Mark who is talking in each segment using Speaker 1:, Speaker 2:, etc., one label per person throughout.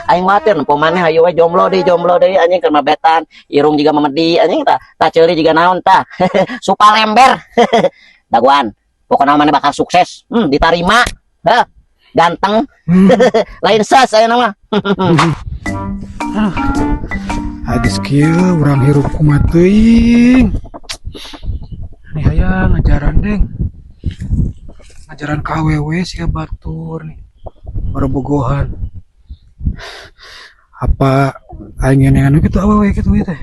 Speaker 1: Aing khawatir nempo maneh, hayu we jomblo deui anjing, keur mabetan, irung jiga memedi anjing, tah tah, ceuli jiga naon tah, supalember. Dagoan, pokoknya maneh bakal sukses, diterima. Heh, ganteng. Lain sas aya nama.
Speaker 2: Geus kieu urang hirup kumaha teuing. Nih hayang ngajaran deng. Ngajaran ka awewe siga batur nih. Barobogohan. Apa aing ngeunaan kitu awewe kitu ieu teh.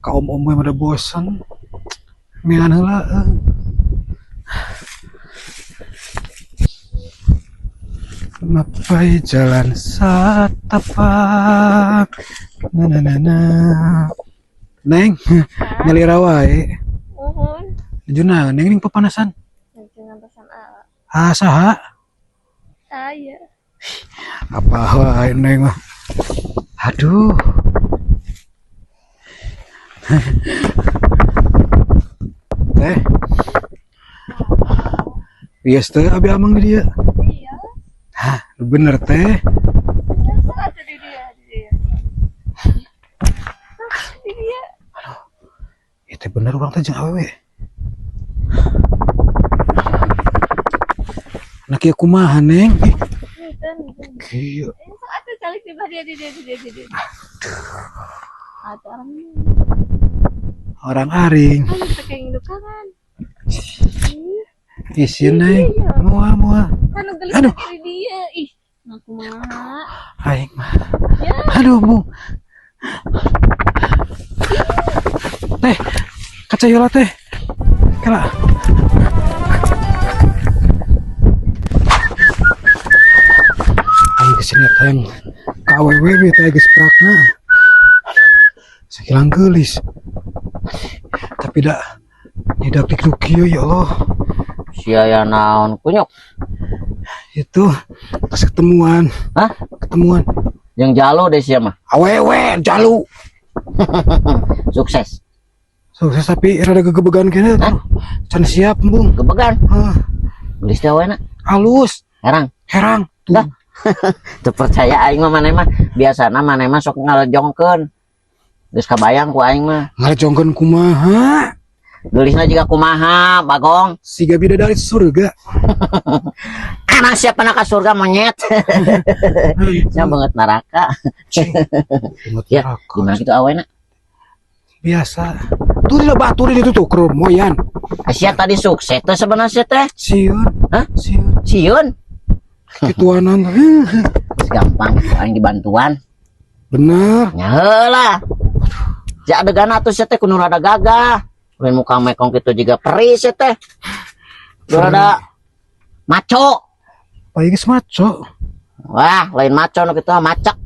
Speaker 2: Ka om-om we pada bosen. Neangan heula euy. Mapai jalan satapak. Na na na na. Neng, nyalira wae.
Speaker 3: Muhun.
Speaker 2: Nuju naon, Neng, ning papanasan?
Speaker 3: Nuju ngantosan A.
Speaker 2: Ah, saha?
Speaker 3: Saya.
Speaker 2: Apa wae Neng mah. Aduh. Teh. Biasa teh abi amang di dieu.
Speaker 3: Iya.
Speaker 2: Hah, bener teh.
Speaker 3: Biasa atuh di dia, di dia. Di dia.
Speaker 2: Itu bener urang teh jeung awewe. Nah, kieu kumaha, Neng? Ih, kieu.
Speaker 3: Ini atuh calik di dia, di dia, di dia, di dia. Atuh orang
Speaker 2: Orang aring.
Speaker 3: Ayo pakai indukangan.
Speaker 2: Isin, Neng. Moal, moal.
Speaker 3: Kan gelis
Speaker 2: Aduh.
Speaker 3: di dia. Ih, ngaku mah.
Speaker 2: Aing mah.
Speaker 3: Ya.
Speaker 2: Aduh, Bung. Teh, kaca yola teh. Kela. Aing kesini teh yang KWW bi teh geus prakna. Sakilang geulis. Tapi dak tidak dikduk kieu ya Allah.
Speaker 1: Sia ya naon kunyuk?
Speaker 2: Itu pas ketemuan.
Speaker 1: Hah?
Speaker 2: Ketemuan.
Speaker 1: Yang jalu deh sia mah.
Speaker 2: Awewe jalu.
Speaker 1: Sukses.
Speaker 2: Sukses tapi rada gegebegan kene tuh. Can siap, Bung.
Speaker 1: Gebegan.
Speaker 2: Hah,
Speaker 1: Gelis teh awena.
Speaker 2: Halus,
Speaker 1: Herang.
Speaker 2: Herang. Tuh.
Speaker 1: Dah. Teu percaya aing mah, maneh mah. Biasana maneh mah sok ngalejongkeun. Geus kabayang ku aing mah.
Speaker 2: Ngalejongkeun kumaha?
Speaker 1: Geulisna juga kumaha, Bagong?
Speaker 2: Siga bidadari surga.
Speaker 1: Anak siapa nak ka surga monyet? Sia banget neraka.
Speaker 2: Banget
Speaker 1: Ya,
Speaker 2: neraka.
Speaker 1: gimana gitu awena?
Speaker 2: Biasa. Tuh di batur itu tuh keromoyan.
Speaker 1: Sia tadi sukses teh sebenarnya teh.
Speaker 2: Sieun.
Speaker 1: Hah?
Speaker 2: Sieun.
Speaker 1: Sieun.
Speaker 2: Kituanan.
Speaker 1: Gampang aing dibantuan.
Speaker 2: Bener.
Speaker 1: Nya heula. Ja adegan atuh sia teh kudu rada gagah. Lain muka mekong kitu juga peri sia teh. Kudu rada maco.
Speaker 2: Pak geus maco.
Speaker 1: Wah, lain maco nu kitu mah macak.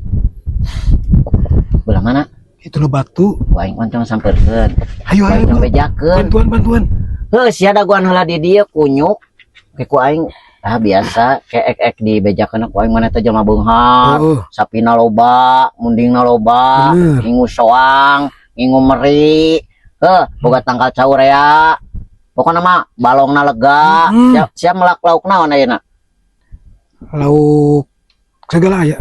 Speaker 1: Belah mana?
Speaker 2: Itu lo batu.
Speaker 1: Ku aing oncong sampeurkeun.
Speaker 2: Ayo,
Speaker 1: Ku
Speaker 2: ayo,
Speaker 1: aing
Speaker 2: bro.
Speaker 1: bejakeun.
Speaker 2: Bantuan, bantuan.
Speaker 1: Heuh, sia dagoan heula di dieu kunyuk. Ke ku aing ah biasa ke ek-ek dibejakeun ku aing mana teh jelema beunghar.
Speaker 2: Oh,
Speaker 1: Sapina loba, mundingna loba,
Speaker 2: Bener.
Speaker 1: ngingu soang, ngingu meri. Heuh, boga tangkal caurea. Pokona mah balongna lega. Siap, siap melak lauk naon ayeuna?
Speaker 2: Lauk segala aya.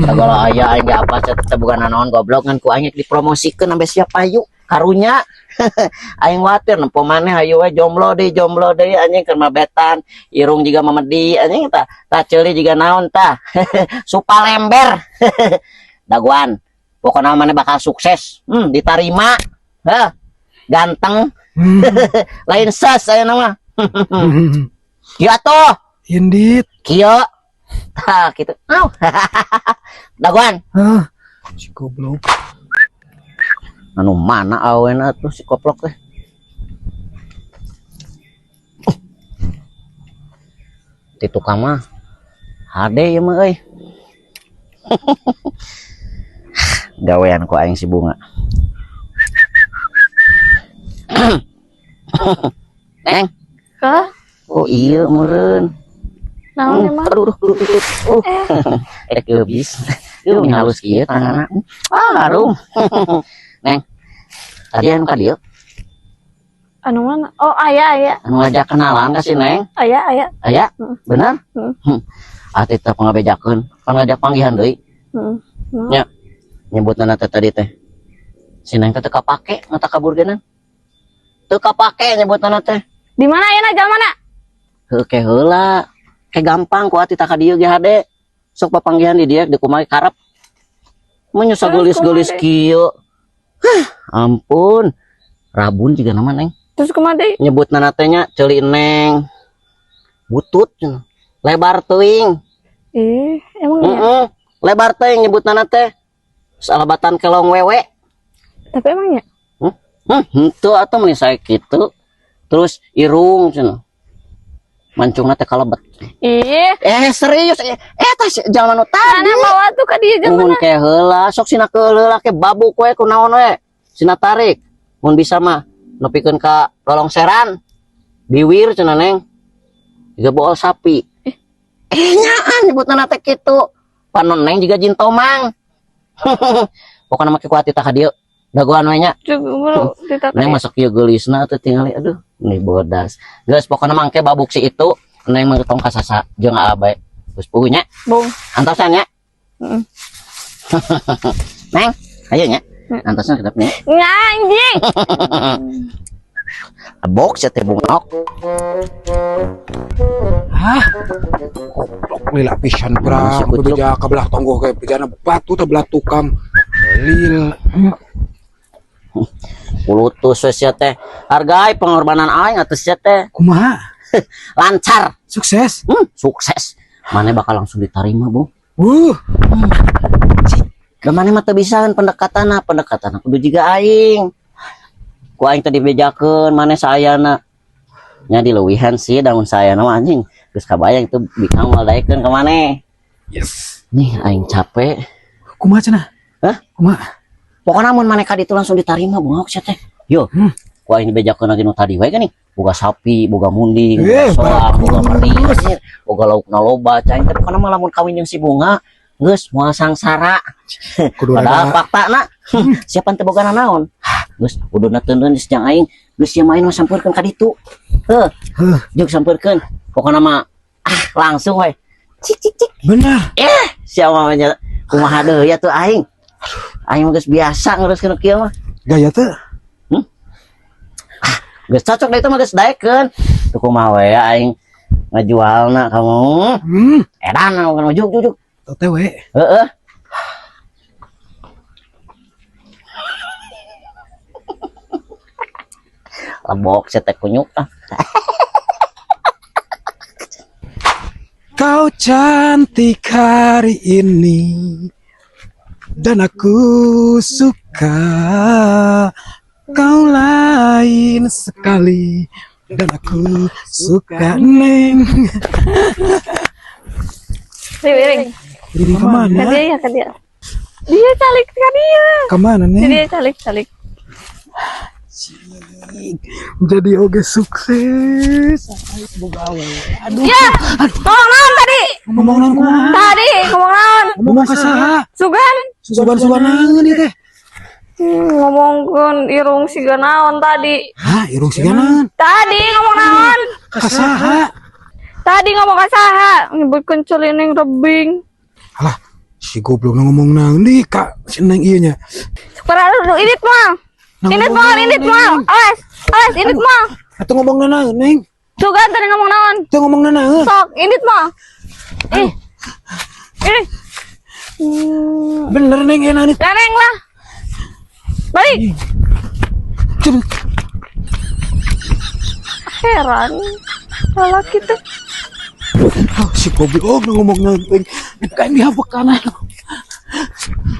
Speaker 1: Segala aya, aing ge apa sia teh boga nanaon goblok, ngan ku aing dipromosikeun sampe siap payu. Karunya. Aing khawatir nempo maneh hayu we jomblo deui anjing, keur mabetan, irung jiga memedi anjing, tah tah, ceuli jiga naon tah, supalember. Dagoan, pokoknya maneh bakal sukses, diterima. Heh, ganteng. Lain sas aya nama. Kieu atuh.
Speaker 2: Indit.
Speaker 1: Kieu tah kitu. Au. Dagoan.
Speaker 2: Hah. Si goblok.
Speaker 1: Anu mana awena tuh si koplok teh? Di tukang mah hade ieu mah euy. Gawean ku aing si bunga. Neng.
Speaker 3: Hah?
Speaker 1: Oh iya meureun.
Speaker 3: Naon emang?
Speaker 1: Aduh, aduh, aduh, aduh. Geubis. Ieu halus kieu tanganna. Ah, harum. Neng. Tadi anu ka dieu?
Speaker 3: Anu mana? Oh, aya, aya.
Speaker 1: Anu ngajak kenalan ka si Neng?
Speaker 3: Aya, aya.
Speaker 1: Aya?
Speaker 3: Heeh.
Speaker 1: Bener?
Speaker 3: Heeh.
Speaker 1: Ah, teh pangabejakeun. Pan ngajak panggihan deui.
Speaker 3: Heeh.
Speaker 1: Nya nyebutna teh tadi teh. Si Neng teh teu kapake mata kaburgenan. Teu kapake nyebutna teh.
Speaker 3: Di mana ayeuna jalmana?
Speaker 1: Heuh, ke heula. Ke gampang ku ati ka dieu ge hade. Sok papanggihan di dieu di kumaha karep. Mun nyusa
Speaker 3: Terus
Speaker 1: geulis-geulis
Speaker 3: kumaha
Speaker 1: kieu. Hah, ampun. Rabun juga nama, Neng.
Speaker 3: Terus kumaha deui?
Speaker 1: Nyebutna teh nya ceuli Neng. Butut cenah. Lebar teuing.
Speaker 3: Ih, emang ya?
Speaker 1: Heeh. Lebar teuing nyebutna teh. Salabatan kelong wewe.
Speaker 3: Tapi emang ya?
Speaker 1: Henteu atuh meni sae kitu. Terus irung cenah. Mancungna teh kalebet.
Speaker 3: Ih,
Speaker 1: Eh, serius eh tah jalma nu tadi.
Speaker 3: mana bawa tuh ka dieu
Speaker 1: Mun
Speaker 3: jalmana?
Speaker 1: ke heula sok sina ke heula ke babuk we kunaon we. Sina tarik. Mun bisa mah nepikeun ka lolongseran. Biwir cenah, Neng. Jiga bool sapi. Eh, nyaan nyebutna teh kitu. Panon Neng juga jin tomang. Pokokna mah ku ati tah ka dieu. Dagoan we nya.
Speaker 3: Buru ditak.
Speaker 1: Neng masuk kieu geulisna atuh tingali, aduh, ini bodas. Geus, pokokna mah engke babuk si itu, Neng mah tong kasasa jeung Aa bae. Geus puguh nya.
Speaker 3: Bung.
Speaker 1: Antosan nya.
Speaker 3: Heeh.
Speaker 1: Neng, ayo nya.
Speaker 3: Hmm.
Speaker 1: Antosan kedap nya.
Speaker 3: Anjing.
Speaker 1: Bok sia teh bungok.
Speaker 2: Hah? Goblok, lila pisan
Speaker 1: Si
Speaker 2: berang.
Speaker 1: kucluk.
Speaker 2: Bebeja ka belah tonggoh kayak bejana batu teh belah tukang. Lil.
Speaker 1: Pulutus we sia teh. Hargai pengorbanan aing atuh sia teh.
Speaker 2: Kumaha?
Speaker 1: Lancar.
Speaker 2: Sukses.
Speaker 1: Sukses. Maneh bakal langsung diterima, Bu.
Speaker 2: Wuh.
Speaker 1: Da maneh mah teu bisaan pendekatan, pendekatan kudu jiga aing. Ku aing teh dibejakeun maneh saayana. Nya dileuwihan sih daun saayana mah, anjing. Geus kabayang itu bikang moal daekeun ka maneh.
Speaker 2: Yes.
Speaker 1: Nih aing capek.
Speaker 2: Kumaha cenah?
Speaker 1: Hah?
Speaker 2: Kumaha?
Speaker 1: Pokoknya mun maneh ka ditu langsung ditarima, bungok sia teh. Yo. Ku aing dibejakeun lagi nu tadi we geuning. Boga sapi, boga munding, boga soang, boga meri, anjir. Boga laukna loba, cai teh pokona mah lamun kawin jeung si Bunga geus moal sangsara.
Speaker 2: Kudu
Speaker 1: Padahal
Speaker 2: ada
Speaker 1: faktana siapa teu boga nanaon. Geus uduna teundeun geus jang aing, geus sia main mah sampeurkeun ka ditu. Heuh.
Speaker 2: Heuh.
Speaker 1: Jeung sampeurkeun. Pokona mah ah langsung we. Cik cik cik.
Speaker 2: Bener.
Speaker 1: Eh, siapa mah nya kumaha deui atuh aing. Aing mah geus biasa nguruskeun kieu mah.
Speaker 2: Gaya teh.
Speaker 1: Geus cocok da itu mah, geus daekeun. Tuh kumaha we aing ngajualna kamu. Edan kan juk juk juk.
Speaker 2: Teh we.
Speaker 1: Heeh. Lebok sia teh kunyuk ah.
Speaker 2: Kau cantik hari ini dan aku suka. Kau lain sekali dan aku suka, Neng.
Speaker 3: Ring, ring.
Speaker 2: Jadi kemana?
Speaker 3: Ka dia ya, ka dia. Dia calik ka dia.
Speaker 2: Kemana, Neng?
Speaker 3: Dia calik, calik.
Speaker 2: Jadi oge sukses. Boga awewe. Aduh.
Speaker 3: Ya, ngomong naon tadi?
Speaker 2: Ngomong naon kumaha?
Speaker 3: Tadi ngomong naon?
Speaker 2: Ngomong ka saha?
Speaker 3: Sugan.
Speaker 2: Sugan-sugan naon ieu teh?
Speaker 3: Ngomongkeun irung siga naon tadi?
Speaker 2: Hah, irung siga naon?
Speaker 3: Tadi ngomong naon?
Speaker 2: Ka saha?
Speaker 3: Tadi ngomong ka saha? Nyebutkeun ceuli Neng rebing.
Speaker 2: Alah, si goblok nu ngomong naon deui ka si Neng ieu nya.
Speaker 3: Para indit mah.
Speaker 2: Nah,
Speaker 3: Indit
Speaker 2: ngomong
Speaker 3: mah,
Speaker 2: naon,
Speaker 3: indit mah.
Speaker 2: Neng?
Speaker 3: Awas, awas, indit mah.
Speaker 2: Atuh ngomong naon, Neng?
Speaker 3: Sugan tadi ngomong naon?
Speaker 2: Teu ngomong naon.
Speaker 3: Sok, indit mah. Ih. Ih.
Speaker 2: Bener, Neng, enak nih.
Speaker 3: Gareng lah. Balik.
Speaker 2: Cepet.
Speaker 3: Heran. Lalaki tuh.
Speaker 2: Oh, si goblok nu ngomong naon, Neng. Bukan dihabek kanan.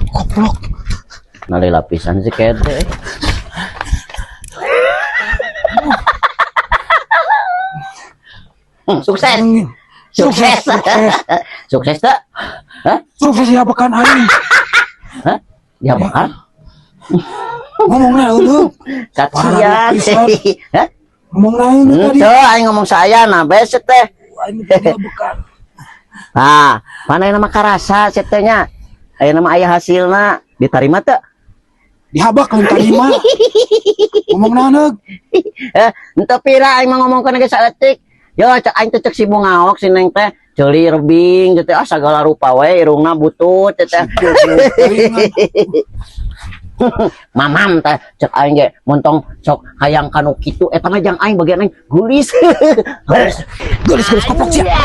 Speaker 2: Goblok.
Speaker 1: Nali lapisan si kede. Sukses. Sukses.
Speaker 2: Sukses.
Speaker 1: Sukses tak? Hah?
Speaker 2: Sukses dihabekan aing.
Speaker 1: Hah? Ya bakar?
Speaker 2: Ngomong naon lu?
Speaker 1: Kasihan.
Speaker 2: Parah pisan.
Speaker 1: Hah?
Speaker 2: Ngomong naon lu tadi?
Speaker 1: Henteu, aing ngomong saya nah beset teh.
Speaker 2: Aing dihabekan.
Speaker 1: Nah, mana yang nama karasa teh nya? Aya nama aya hasilna, diterima teu?
Speaker 2: Dihabak lain tarima. Ngomong naon heug?
Speaker 1: Eh, henteu pira aing mah ngomongkeun ge saeutik. Yo, cek aing teh cek si bungaok si Neng teh. Ceuli rebing teh, ah, sagala rupa we, irungna butut teh. Mamam teh cek aing ge montong sok hayang kanu kitu, eta mah jang aing, bagian aing gulis.
Speaker 2: Geulis, geulis, koplok sia.